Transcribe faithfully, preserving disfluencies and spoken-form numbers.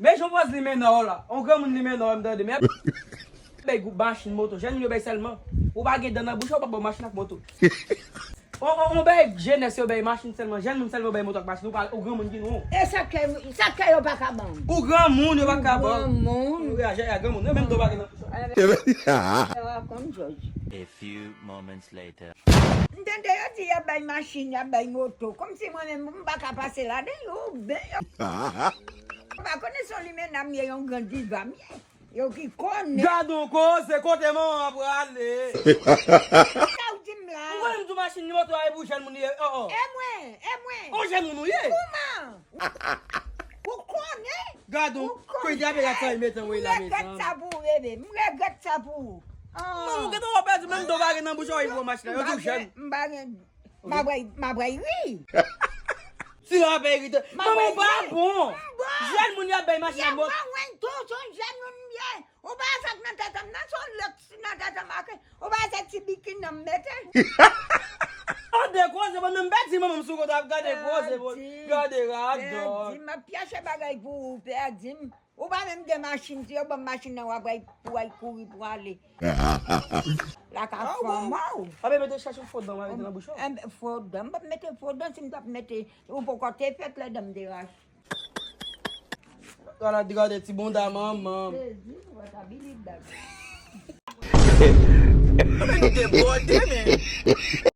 Men jan w pran limena w la. On granmoun limena w, m tande. Men bay gwoup machin, moto. Jèn moun yo bay sèlman. Ou pa gen dan nan bouch ou, ou pa ba w machin ak moto. On, on, on bay jenès yo bay machin sèlman. Jèn moun sèlman yo bay moto ak machin. Ou pa, ou granmoun ki nou. E sa k fè, sa k fè yo pa ka ban m. Ou granmoun, yo pa ka ban. Granmoun. Ou reyaji a granmoun. Yo menm tou pa gen nan bouch ou. Rakonm Jòj. A few moments later. M tande yo di y ap bay machin, y ap bay moto. Kòmsi mwen menm, m pa ka pase ladan yo, ben yo. Yo pa konnen se yon limena m ye, yon gran diva m ye. Yo ki konnen. Gad on koze, kote manman an prale. Sa w di m la? Ou konnen m di w machin ni moto a e pou jèn moun li ye, oh, oh. E mwen, e mwen. On jèn moun ou ye. Kouman? Ou konnen? Gad on, kote y ap gad sa, y mete anvoye la, mezanmi. M regrèt sa pou ou, bebe. M regrèt sa pou ou. Ah. Manman, ou gentan wè w pèdi, menm do bagay nan bouch ou, y pran machin la. Yo di w jèn. M pa gen, m pa gen, m ap bay, m ap bay ri. Si w ap bay ri, manman, ou pa bon. M bon. Jèn moun y ap bay machin la, bon. Y ap ban mwen tou, se yon jèn moun m ye. Ou pa wè sa k nan tèt an m nan, se yon lòt ki nan tèt an m ake. Ou pa wè se ti bikini an m mete. Gade koze, mwen menm pèdi manman m sou kote ap gade koze, bon. Pèdi. Gade radòt. Pèdi, m ap chache bagay pou ou, pèdi m. Ou pa menm gen machin, si yo ban m machin nan, w ap bay pou w al kouri pou w ale. Lakay fanm ou. A, bebe, te chache fo dan, mete nan bouch ou. Fo dan, m p ap mete fo dan, si m t ap mete, ou poko te fèt lè dan m te rache. Gade, gade ti bonda manman. Jezi, ou pa ta bili bag. Mwen nou debòde, men.